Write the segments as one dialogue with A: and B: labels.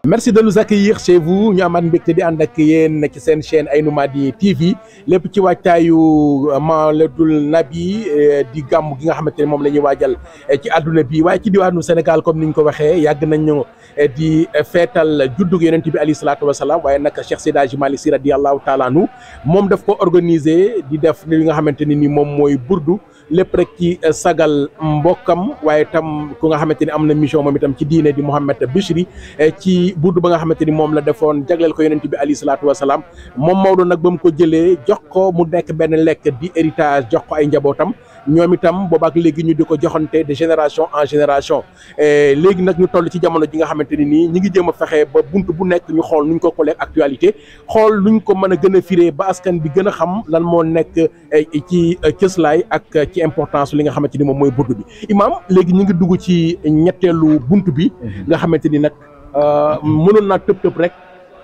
A: Merci de nous accueillir chez vous. Ñu amaat mbégte di ànd ak yéen ci seen chaîne Aynou Mady TV lépp ci waajtaayu Mawlidul Nabi di gàmm gi nga xamante ne moom la ñuy waajal ci àdduna bi waaye ci diwaanu Sénégal comme niñ ko waxee yàgg nañu di feetal juddug yonent bi alayhi salaatu wasalaam waaye nag Cheikh Seydi Hadji Malick Sy radiyallahu taala anhu moom daf ko organiser di def li nga xamante ne ni moom mooy burdu lépp rek ci sagal mbokkam waaye tam ku nga xamante ni am na mission moom itam ci diine di Mouhamed Bichri ci burdu ba nga xamante ni moom la defoon jagleel ko yonent bi alayhi salaatu wasalaam moom Maodo nag ba mu ko jëlee jox ko mu nekk benn lekk di héritage jox ko ay njabootam ñoom itam boobaak léegi ñu di ko joxante de génération en génération léegi nag ñu toll ci jamono ji nga xamante ni nii ñi ngi jéem a fexe ba bunt bu nekk ñu xool nuñ ko collègue actualité xool nuñ ko mën a gën a firee ba askan bi gën a xam lan moo nekk ci cëslaay ak ci importance li nga xamante ni moom mooy burdu bi Imaam léegi ñu ngi dugg ci ñetteelu bunt bi nga xamante ni nag mënoon naa tëb rek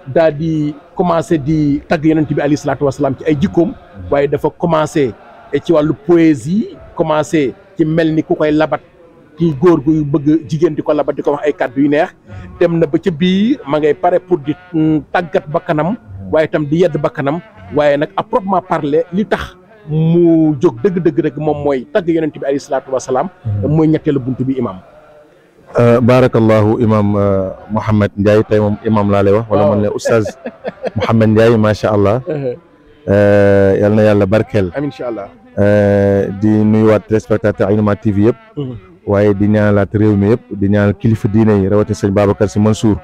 A: daal di commencé di tagg yonent bi alayhi salaatu wasalaam ci ay jikkoom waaye dafa commencé ci wàllu poésie commencé ci mel ni ku koy labat ci góor gu bëgg jigéen di ko labat di ko wax ay kàddu yu neex dem na ba ca biir ma ngay pare pour di tàggat bakkanam waaye itam di yedd bakkanam waaye nag à proprement parler li tax mu jóg dëgg-dëgg rek moom mooy tagg yonent bi alayhi salaatu wasalaam mooy ñetteelu buntu bi Imaam.
B: Barakallahu Imam Mouhamed Ndiaye tey moom Imam laa lay wax wala man la Oustaz Mouhamed Ndiaye macha allah yal na yàlla barkeel.
A: amiin incha allah.
B: di nuyuwaat téléspectateur Aynou Mady TV yëpp. waaye di ñaanalaat réew mi yëpp di ñaanal kilifa diine yi rawatina sëñ Babacar Sy Mansour.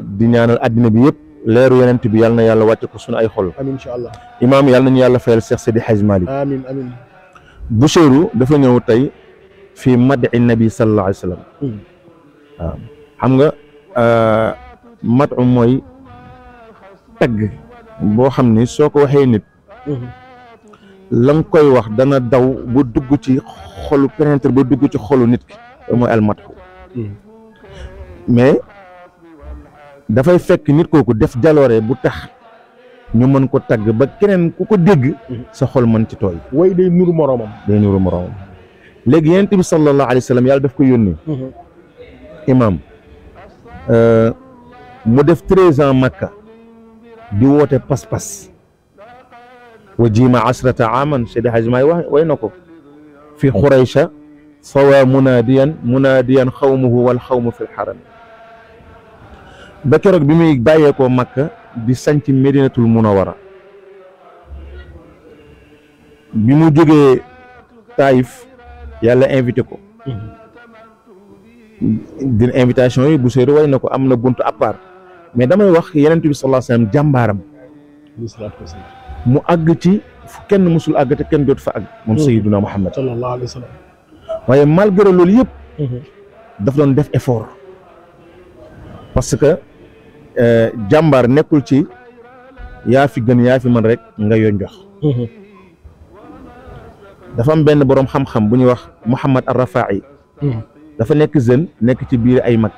B: di ñaanal addina bi yëpp leeru yonent bi yal na yàlla wàcce ko sunu ay xol.
A: amiin incha allah.
B: Imaam yal nañu yàlla fayal Cheikh Seydi Hadji Malick.
A: amiin amiin.
B: Boucheyru dafa ñëw tey. fi madi nabi sallallahu alayhi wa sallam waaw xam nga madu mooy tagg boo xam ni soo ko waxee nit la nga koy wax dana daw ba dugg ci xolu pénétrer ba dugg ci xolu nit ki mooy al madu mais dafay fekk nit kooku def jaloore bu tax ñu mën ko tagg ba keneen ku ko dégg sa xol mën ci tooy
A: way day nuru moroomam
B: léegi yonent bi sallallahu alayhi wa sallam yàlla daf ko yónni Imaam mu def 13 ans Makka di woote pas-pas wa jiima asrata aman Seydi Hadji Malick wax way na ko fi Xuraysha sawa munadiyan xawmuhu wal xawmu fi lxaram ba keroog bi muy bàyyeekoo Makka di sanc Medinatul Munawara bi mu jógee Taïf yàlla invité ko dina invitation yi bu seeru way na ko am na buntu à part mais damay wax yonent bi sallallahu alayhi wasallam jàmbaaram mu àgg ci fu kenn mësul àgg te kenn jot fa àgg moom Sayyiduna Muhammad
A: sallallahu alayhi wasallam
B: waaye malgré loolu yëpp daf doon def effort parce que jàmbaar nekkul ci yaa fi gën yaa fi man rek nga yoon jox dafa am benn boroom xam-xam bu ñuy wax Mouhamad Ar-Rafa'i dafa nekk jeune nekk ci biir ay mag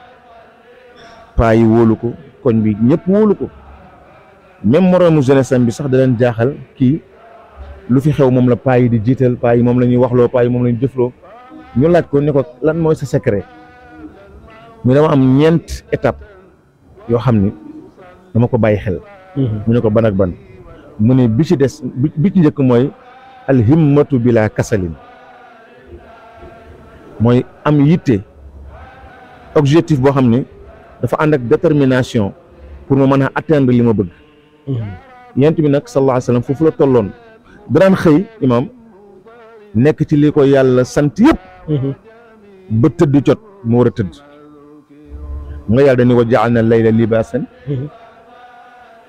B: paa yi wóolu ko koñ bi ñëpp wóolu ko même moroomu jeunesse am bi sax da leen jaaxal kii lu fi xew moom la paa yi di jiital paa yi moom la ñuy waxloo paa yi moom la ñuy jëfloo ñu laaj ko ne ko lan mooy sa secret ñu dama am 4 étape yoo xam ni dama ko bàyyi xel mu ne ko ban ak ban mu ne bi ci des bi ci njëkk mooy alhimmatu bila kasalin mooy am yitte objectif boo xam ne dafa ànd ak détermination pour ma mën a atteindre li ma bëgg yent bi nag sallallahu alayhi wa sallam foofu la tolloon daan xëy Imaam nekk ci li ko yàlla sant yëpp ba tëdd jot mu war a tëdd nga yàlla dañu wa ja'alna layla libaasan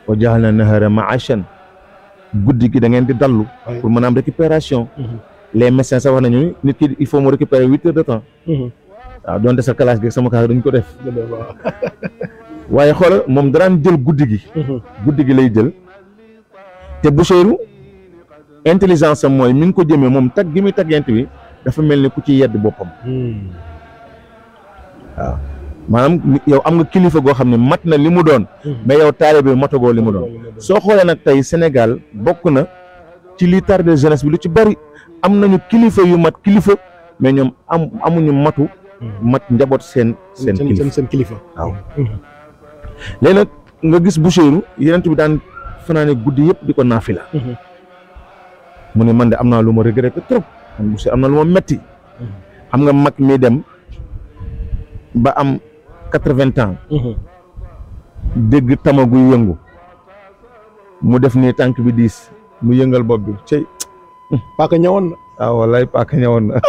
B: wa ja'alna nahara ma'ashan guddi gi da ngeen di dallu pour mën a am récupération les médecins sax wax nañu nit ki il faut mu récupérer 8 heures de temps waaw doonte sa classe gi sama classe dañ ko def waaye xoolal moom daraan jël guddi gi lay jël te Boucheyru intelligence am mooy mi ngi ko jëmee moom tag gi muy tag yent bi dafa mel ni ku ci yedd boppam waaw maanaam yow am nga kilifa goo xam ne mat na li mu doon mais yow taalibe bi matagoo li mu doon soo xoolee nag tey Sénégal bokk na ci li tardé jeunesse bi lu ci bari am nañu kilifa yu mat kilifa mais ñoom amuñu mat njaboot seen kilifa waaw léegi nag nga gis Bouchayru Yonent bi daan fanaane guddi yëpp di ko naafila mu ne man de am naa lu ma regretté trop man Bouchayru am na lu ma metti xam nga mag mi dem ba am 80 ans dégg tama guy yëngu mu def nii tànk bi diis mu yëngal bopp bi cey
A: paaka ñëwoon na
B: waaw wallaay paaka ñëwoon na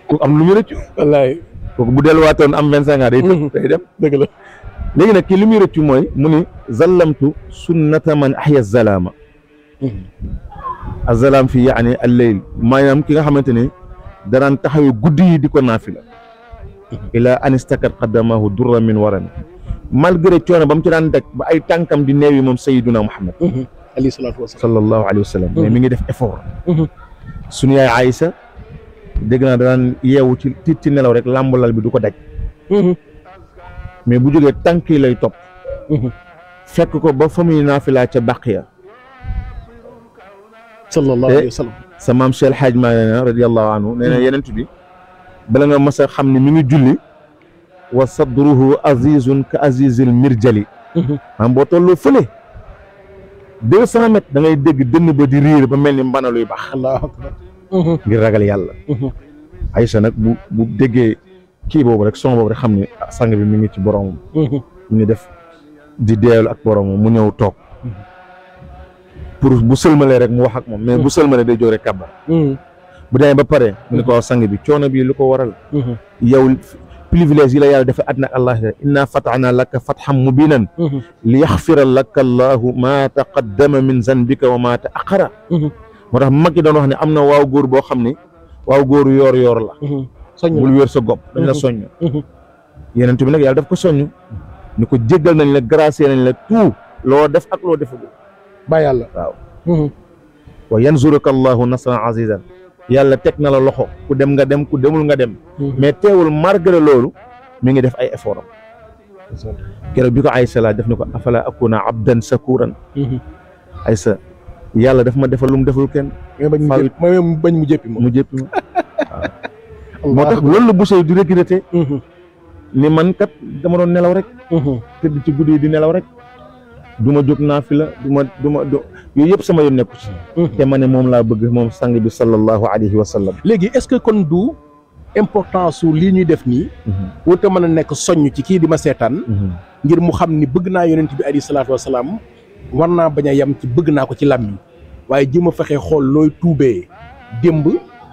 B: ku am lu mu rëccu
A: wallaay
B: kooku bu delluwaatoon am 25 ans day dem
A: dëgg la
B: léegi nag kii li muy rëccu mooy mu ni zallamtu sunnata man ahya zalaama azalaam fi yaani al-layl maanaam ki nga xamante ne daraan taxawee guddi yi di ko naafila ila anistakat qaddamahu durra min warami malgré coono ba mu ci daan daj ba ay tànkam di neewi moom sayyiduna Muhammad
A: alayhi salaatu wa salaam
B: sallallahu alayhi wa sallam mais mi ngi def effort suñu yaay Aïssa dégg naa daan yeewu ci tiit ci nelaw rek làmbalal bi du ko daj mais bu jógee tànk yi lay topp fekk ko ba fa muy naafila ca Baqiya
A: sallallahu alayhi wa sallam
B: sa maam Cheikh El Hadj Maana radiyallahu anhu nee na Yonent bi bala nga mas a xam ne mi ngi julli wa sadruhu azizun ka azizil mirjali maam boo tolloo fële 200 mètres da ngay dégg dënn ba di riir ba mel ni mbana luy baax
A: allahu akbar
B: ngir ragal yàlla Aïcha nag bu déggee kii boobu rek son boobu rek xam ne sang bi mi ngi ci boromam mi ngi def di deelu ak boromam mu ñëw toog pour bu sëlmalee rek mu wax ak moom mais bu sëlmalee day jóg rek kàbbar bu demee ba pare mu ne ko sang bi coono bi lu ko waral yow privilège yi la yàlla dafa àddina ak àllaaxira inna fatahna laka fathan mubinan li yaxfira laka allahu ma taqaddama min zanbika wa ma taaqara moo tax mag yi doon wax ne am na waaw góor boo xam ne waaw góoru yoor la bul wér sa gopp dañ la soññ Yonent bi nag yàlla daf ko soññ ni ko jéggal nañ la gracier nañ la tout loo def ak loo defagul
A: ba yàlla
B: waaw wa yansuruka allahu nasran azizan yàlla teg na la loxo ku dem nga dem ku demul nga dem mais teewul malgré loolu mi ngi def ay effort am keroog bi ko Aïssa laa def ni ko afala akuna abdan sakuran Aïssa yàlla daf ma defal lu mu deful kenn
A: bañ mu jéppi ma
B: waaw moo tax loolu la Bouchayru di regretté ni man kat dama doon nelaw rek tëdd ci guddi di nelaw rek du ma jóg naafila du ma yooyu yëpp sama yoon nekku ci te ma ne moom laa bëgg moom sang bi sallallahu alayhi wa sallam
A: léegi est-ce que kon du importance su lii ñuy def nii wute mën a nekk soññ ci kii di ma seetaan ngir mu xam ni bëgg naa Yonent bi alayhi salaatu wa salaam war naa bañ a yem ci bëgg naa ko ci làmmiñ waaye jéem a fexe xool looy tuubee démb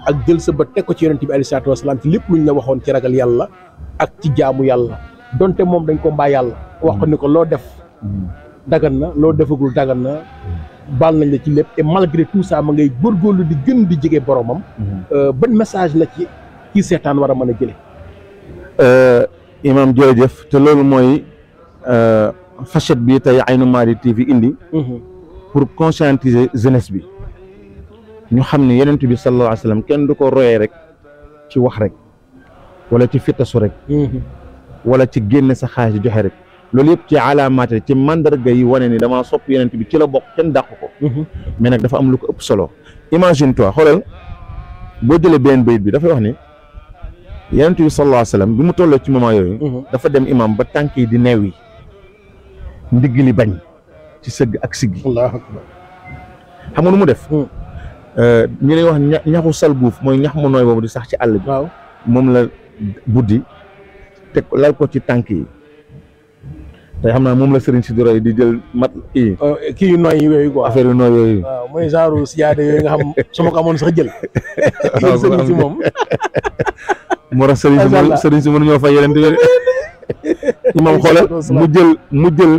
A: ak jël sa bët teg ko ci Yonent bi alayhi salaatu wa salaam ci lépp luñ la waxoon ci ragal yàlla ak ci jaamu yàlla donte moom dañ ko mbaa yàlla wax ko ni ko loo def dagan na loo defagul dagan na baal nañ la ci lépp et malgré tout ça ma ngay góorgóorlu di gën di jege boromam ban message la ci kii seetaan war a mën a jële
B: imam jërëjëf te loolu mooy facette bi tey Aynou Mady TV indi pour conscientiser jeunesse bi ñu xam ne Yonent bi sallallahu alayhi wa sallam kenn du ko royee rek ci wax rek wala ci fittasu rek wala ci génne sa xaalis di joxe rek loolu yëpp ci alaamaat ci mandarga yi wane ni damaa sopp Yonent bi ci la bokk kenn dàq ko mais nag dafa am lu ko ëpp solo imagine toi xoolal boo jëlee benn bayit bi dafay wax ni Yonent bi sallallahu alayhi wa sallam bi mu tolloo ci moment yooyu dafa dem imam ba tànk yi di neew yi ndigg li bañ ci sëgg ak siggi
A: Allahu akbar
B: xam nga nu mu def ñu lay wax ñaxu salbuuf mooy ñax mu nooy boobu di sax ci àll bi
A: waaw
B: moom la buddi teg lal ko ci tànk yi tey xam naa moom la sëriñ si di roy di jël mat kii
A: yu nooy yooyu quoi
B: affaire yu nooy yooyu
A: waaw mooy genre siyaade yooyu nga xam su ma ko amoon sax jël yéen sëriñ si moom
B: moo tax sëriñ si mënuñoo fay Yonent bi imam xoolal mu jël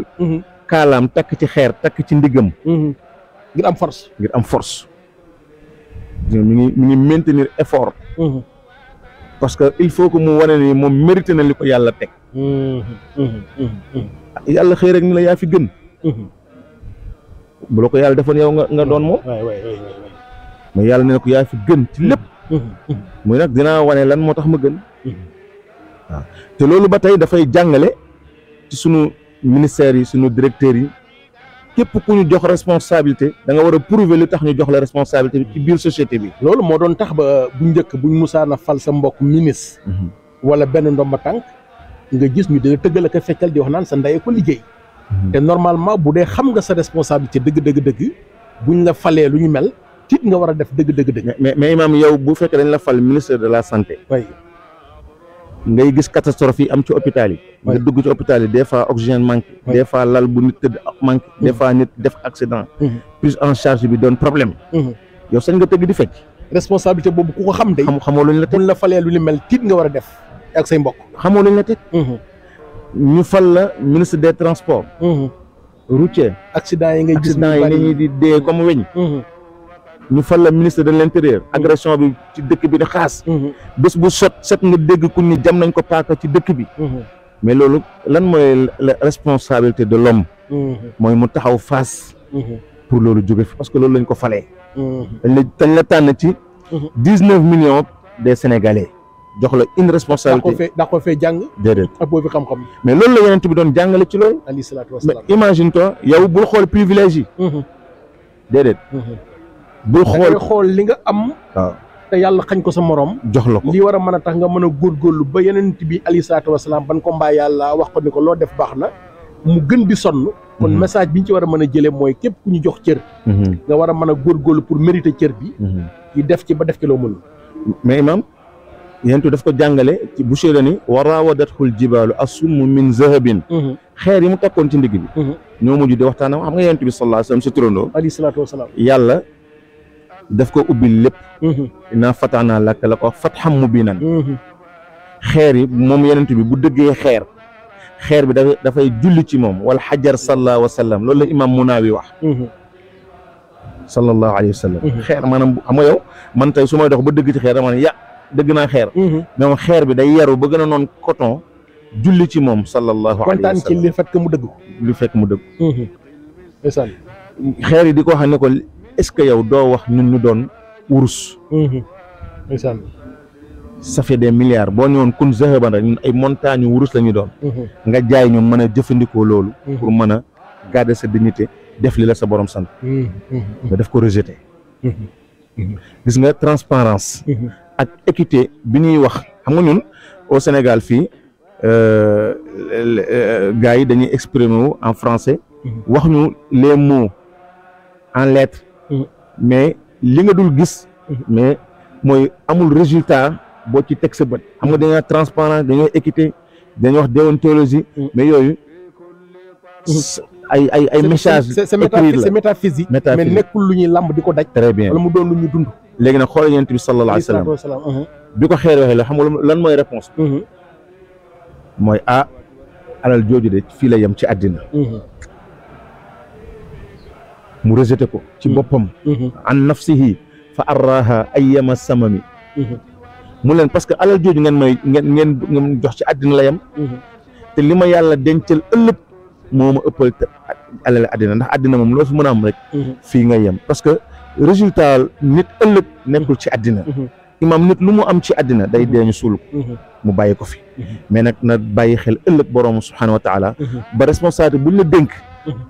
B: kaalaam takk ci xeer takk ci ndiggam
A: ngir am force
B: mi ngi maintenir effort parce que il faut que mu wane ni moom mérité na li ko yàlla teg yàlla xëy rek ni la yaa fi gën bu la ko yàlla defoon yow nga doon moom mais yàlla ne ko yaa fi gën ci lépp muy nag dinaa wane lan moo tax ma gën waaw te loolu ba tey dafay jàngale ci sunu ministères yi sunu directeurs yi képp ku ñu jox responsabilité da nga war a prouver lu tax ñu jox la responsabilité bi ci biir société bi.
A: loolu moo doon tax ba bu njëkk buñ musaana fal sa mbokk ministre. wala benn ndomba tànk nga gis ñu dina tëggal ak a feccal di wax naan sa ndey ko liggéey. te normalement bu dee xam nga sa responsabilité dëgg buñ la falee lu ñu mel tiit nga war a def dëgg.
B: mais Imam yow bu fekkee dañ la fal ministre de la santé.
A: oui.
B: ngay gis catastrophe yi am ci hôpital yi. nga dugg ci hôpital yi des fois oxygène manque. des fois lal bu nit tëdd manque. des fois nit def accident. prise en charge bi doon problème. yow sañ nga tëgg di fecc.
A: responsabilité boobu ku ko xam de.
B: xamoo luñ la teg
A: buñ la falee lu ñu mel tiit nga war a def ak say mbokk.
B: xamoo luñ la teg. ñu fal la ministre des transports. routier.
A: accident yi ngay gis
B: accident yi ñi di dee comme weñ. ñu fal la ministre de l'intérieur. agression bi ci dëkk bi di xaas. bés bu set nga dégg ku ni jam nañ ko paaka ci dëkk bi. mais loolu lan mooy la responsabilité de l'homme mooy mu taxaw face. pour loolu jóge fi parce que loolu lañ ko falee. dañ la tànn ci 19 millions des Sénégalais jox la une responsabilité.
A: daa ko fee jàng.
B: déedéet
A: ak boobu xam-xam.
B: mais loolu la yonent bi doon jàngale ci loolu.
A: alayhi salaatu wasalaam.
B: mais imagine toi yow bul xool privilège yi. déedéet. bul
A: xool li nga am.
B: waaw
A: te yàlla xañ ko sa morom.
B: jox la ko
A: lii war a mën a tax nga mën a góorgóorlu ba yonent bi alayhi salaatu wasalaam ban ko mbaa yàlla wax ko ni ko loo def baax na mu gën di sonn. kon message bi ñu ci war a mën a jëlee mooy képp ku ñu jox cër. nga war a mën a góorgóorlu pour mériter cër bi. yi def ci ba def ci loo mënul.
B: mais imam yentu daf ko jàngale ci Busheera ni wa raawadathu ljibaalu assummu min zahabin. xeer yi mu takkoon ci ndigg bi. ñoo mujj di waxtaan xam nga yentu bi sallallahu alayhi wa sallam si turandoo.
A: alayhi salaatu wasalaam.
B: yàlla daf ko ubbil lépp. innaa fatahnaa laka la ko fathan mubiinan. xeer yi moom yenent bi bu dëggee xeer bi dafay julli ci moom wal xajar sallallahu wa sallam loolu la imam Munaawi wax. sallallahu alayhi wa sallam. xeer maanaam xam nga yow man tey su may dox ba dëgg ci xeer dama ne dëgg naa xeer. mais xeer bi day yaru ba gën a noon coton julli ci moom sallallahu alayhi wa sallam.
A: kontaan ci li fekk mu dëgg.
B: li fekk mu dëgg.
A: ndeysaan.
B: xeer yi di ko wax ne ko est-ce que yow doo wax ñun ñu doon wurus.
A: ndeysaan.
B: ça fait des milliards boo ñëwoon kun zahaban rek ñun ay montagnes wurus la ñu doon. nga jaay ñu mën a jëfandikoo loolu. pour mën a garder sa dignité def li la sa borom sant. nga def ko rejeter. gis nga transparence ak équité bi ñuy wax xam nga ñun au Sénégal fii gars yi dañuy exprimer wu en français. wax ñu les mots en lettres. mais li nga dul gis. mais mooy amul résultat boo ci teg sa bët. xam nga dañoo transparence dañoo équité dañoo wax déontologie. mais yooyu ay message écrit la
A: c'est métaphysique. mais nekkul lu ñuy làmb di ko daj.
B: très bien
A: wala mu doon lu ñuy dund.
B: léegi nag xoolal yonent bi sallallahu alayhi wa sallam bi ko xeer waxee la xam nga lan mooy réponse bi. mooy alal jooju de fii la yem ci àddina. mu rejeté ko ci boppam. an nafsihi fa arraha ayyama samami. mu leen parce que alal jooju ngeen jox ci àddina la yem. te li ma yàlla dencal ëllëg moo ma ëppal alal àddina ndax àddina moom loo fi mën a am rek. fii nga yem parce que résultat nit ëllëg nekkul ci àddina. imam nit lu mu am ci àddina day dee ñu suul ko. mu bàyyi ko fi. mais nag na bàyyi xel ëllëg borom subhanahu wa taala. ba responsabilité buñ la dénk.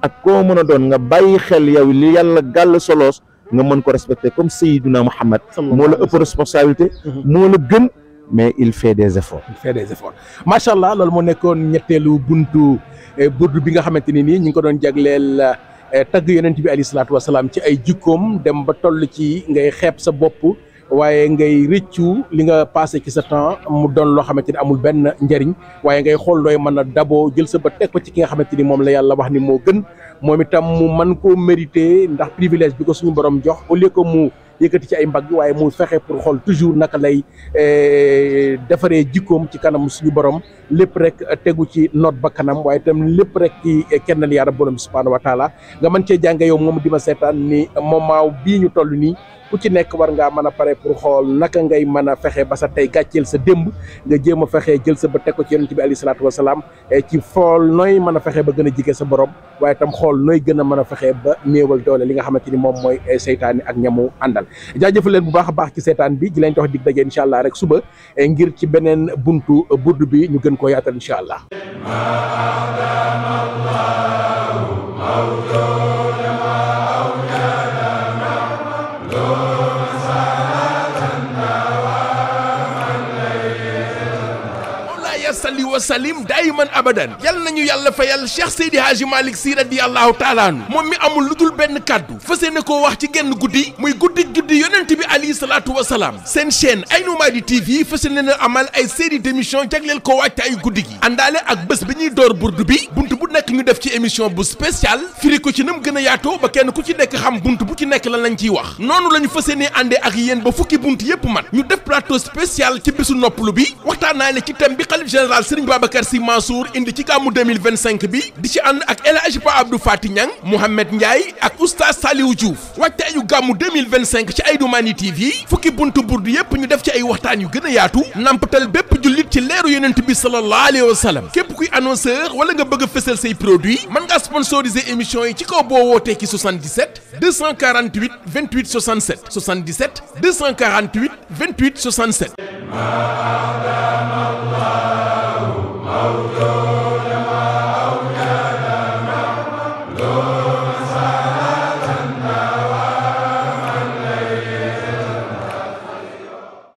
B: ak koo mën a doon nga bàyyi xel yow li yàlla gàll soloos nga mën ko respecter comme Sayyiduna Muhammad moo la ëpp responsabilité. moo la gën mais il fait des efforts.
A: macha allah loolu moo nekkoon ñetteelu buntu burdu bi nga xamante ni nii ñu ngi ko doon jagleel tagg yonent bi alayhi salaatu wasalaam ci ay jikkoom dem ba toll ci ngay xeeb sa bopp. waaye ngay rëccu li nga passé ci sa temps mu doon loo xamante ni amul benn njariñ waaye ngay xool looy mën a daboo jël sa ba teg ko ci ki nga xamante ni moom la yàlla wax ni moo gën moom itam mu mën koo mérité ndax privilège bi ko suñu borom jox au lieu que mu yëkkati ci ay mbagg waaye mu fexe pour xool toujours naka lay defaree jikkoom ci kanam suñu borom lépp rek tegu ci noot ba kanam waaye itam lépp rek ci kennal yaa Rabbul borom subhanahu wa taala nga mën cee jànge yow moom di ma seetaan ni moment bii ñu toll nii ku ci nekk war ngaa mën a pare pour xool naka ngay mën a fexe ba sa tey gàcceel sa démb nga jéem a fexe jël sa ba teg ko ci yonent bi alayhi salaatu wasalaam ci xool nooy mën a fexe ba gën a jige sa borom waaye tam xool nooy gën a mën a fexe ba néewal doole li nga xamante ni moom mooy seytaane ak ñamu àndal jaajëfal leen bu baax a baax ci seetaan bi di leen jox dig daje incha allah rek suba ngir ci beneen buntu burdu bi ñu gën koo yaatal incha allah.
C: salli wa salim daayiman abadan yal nañu yàlla fayal Cheikh Seydi Hadji Malick Sy radiyallahu taala anhu moom mi amul lu dul benn kàddu fas yéene koo wax ci genn guddi muy guddi juddi yonent bi alayhi salaatu wa salaam seen chaîne Aïnou Mady TV fas yéene na amal ay série d'émission jagleel ko wàcc ay guddi gi àndaale ak bés bi ñuy door burdu bi buntu bu nekk ñu def ci émission bu spécial firi ko ci nam gën a yaatoo ba kenn ku ci nekk xam buntu bu ci nekk lan lañ ciy wax noonu la ñu fas yéene àndee ak yéen ba fukki buntu yépp mat ñu def plateau spécial ci bésu noppalu bi waxtaanaale ci thème bi xalif général Serigne Babacar Sy Mansour indi ci gàmmu 2025 bi di ci ànd ak El Hadji Pa Abdou Fati Niang Mouhamed Ndiaye ak oustaz Saliou Diouf waajtaayu gàmmu 2025 ci Aïnou Mady TV fukki buntu burdu yépp ñu def ci ay waxtaan yu gën a yaatu nampatal bépp jullit ci leeru yonent bi sallallahu alayhi wa sallam képp kuy annonceur wala nga bëgg a fësal say produit mën ngaa sponsoriser émission yi ci kaw boo wootee ci 77 248 28 67 77 248 28 67